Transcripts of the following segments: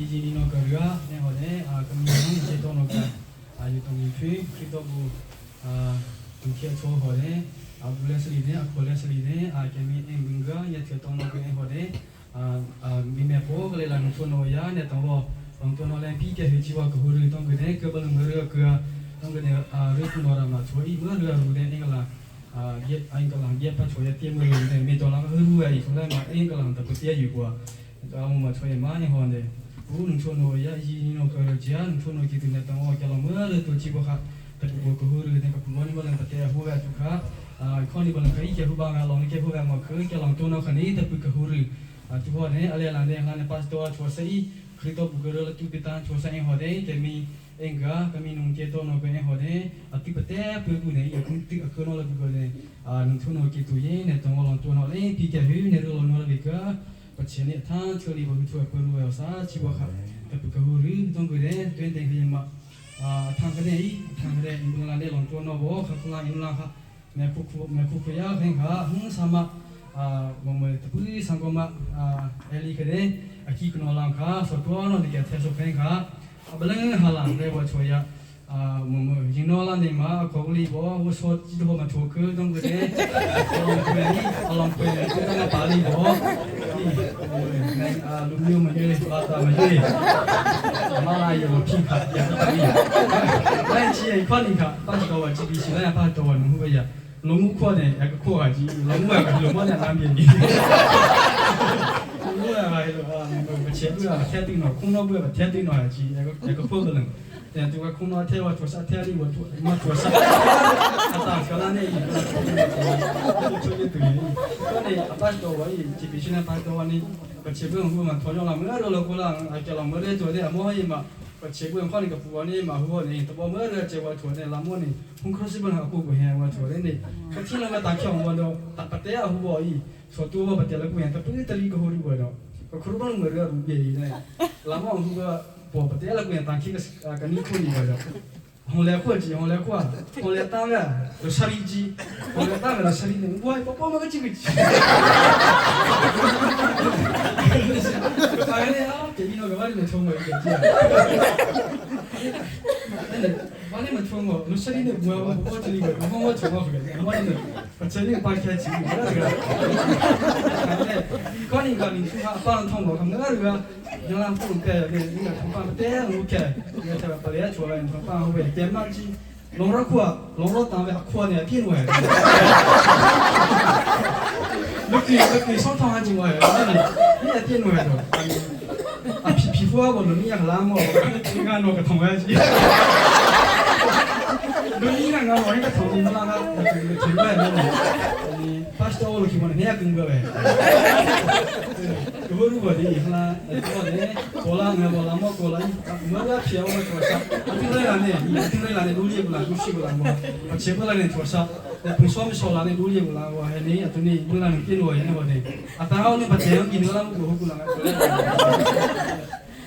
iji ni no ka rua ne ho ne ka mi nang je to no ka yu tong mi phi Krito bu tung thia cho ho ne a bu le sali ne a kho le sali ne a ke mi eng bing ga ya thia tong no ka ho ne mi me po ka le lang thu no ya ne tong wo tong to no le pi ke hi chiwa ka hu ru tong ke ne ke ba lung ru ka tong ke ne ru ku no ra ma cho i mu ru ru ne eng la ye anh ka lang ye pa cho ye ti mu ru ne me to lang ru ya i so le ma eng ka lang ta ku tia yu kwa ta mu ma cho ye ma ni ho ne bu nung cho no ya yi ni no ka ro jia nung cho no ki tu ne tong wo ke la mu ru tu chi bo kha ta ku ko hu ru ne ka ku ni ba lang ta te hu ya tu kha ข้อนี้บลังkai ke hu ba nga long ke hu ba ngo ke ke long to no khani ta pu ka hu ru tu ho ne ale la ne la ne pas to chu sa i khri to bu ke ro tu pi ta chu sa en ho de ke mi en ga ka mi nung ke to no ke en ho de a ti pa te pu bu ne ya kun ti a ko no la bu ko ne a nung thu no ki tu ye ne to long to no le pi ke hu ne ro no la bi ka pa che ne tha chu li bo thu ko ru ya sa chi bo kha ta pu ka hu ru tong ko de tuen te he ma a thang ka ne i thang ka de in bu la ne long to no bo kha la in la kha မေခုခုမေခုခုရခင်ခါဟင်းဆာမအာမမတပူစံကမအာအလီကတဲ့အကီကနောလန်ခါဆောတောနောဒီကတဲ့ဆုခင်ခါအဘလန်ဟာလန်ရေဘချွေရအာမမရင်နောလာနေမှာခေါလီဘောဝဆောကြည့်တော့မထိုគឺတုံးကတဲ့အလောင်ခွေအလောင်ခွေကတော့ပါလီဘောဒီအာလူမျိုးမရေးပါတာမရေးမလာရဖိခတ်ရတာလီ来起看你看，把这个我这边是来把多弄个呀。龙木阔呢，一个阔海机，龙木啊，龙木在南边的。龙木啊，啊，不切不啊，天顶了，空脑不啊，天顶了海机，一个一个阔个人。但这个空脑天我做啥天里我做我做啥，啊，当小那呢，我做一堆，我呢，阿爸说我这边现在把多呢，不切不用嘛，头上了没了了过了，啊，叫了没得做的，没嘛。切不用看那个布呢嘛，好呢，都不没了这我做的，那么呢，红可是本来过过现我做的呢，可听了个大桥我都打不得啊，好伊，说多我不得了过现，他不得了个好的过了，个可不能没了路边呢，那么我个不不得了过现，当起个个你可以过了。红来过机，红来过，红来当个，就沙里机，红来当个了沙里的，我我我个这个机。哎呀，给你那个碗里面冲我一个机。碗里面冲我，我沙里的我我这里个，我我冲我个，我里面我这里八开机，我那个。高你高你出发帮通我，那个原来不开，那那个通帮得我开，那个把脸出来，你说帮会点马机。龙肉裤，龙肉单位裤呢，变位。你可以你可以上汤还进位，那你你也变位的。啊皮皮肤啊，我轮你也拉么？你看那个痛啊！轮你看看我那个头巾拉个，挺怪的。你八十多我都去过，你也跟过呗？如果你哈，我呢，过来我拉么过来，我那皮我做啥？听来了呢，你听来了呢，努力不啦，努力不啦，我切不来呢做啥？我说没说了呢，努力不啦，我还呢，啊，对呢，不啦，你见我呢，我呢，啊，当然你把钱给你了，我不啦，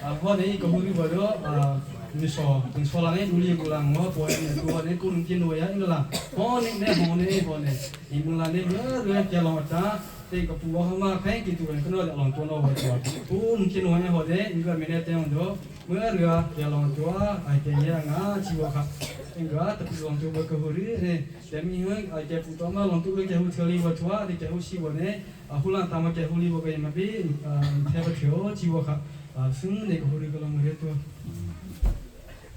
啊，我呢，个努力不了啊。你说，你说了呢，努力不啦，我我呢，我呢，可能见我呀，那个啦，我呢，我呢，我呢，你不啦呢，我我叫老张。这个不好嘛，看几多人，可能老多了我做，不能见我呢，好的，你个明天等着，我个叫老多，哎，这样啊，几个哈，那个特别老多个客户呢，前面哎，这不多嘛，老多个客户车里我做，你客户是我呢，啊，后来他们客户里我个也没比，啊，贴个条几个哈，啊，是那个户里个老么的多。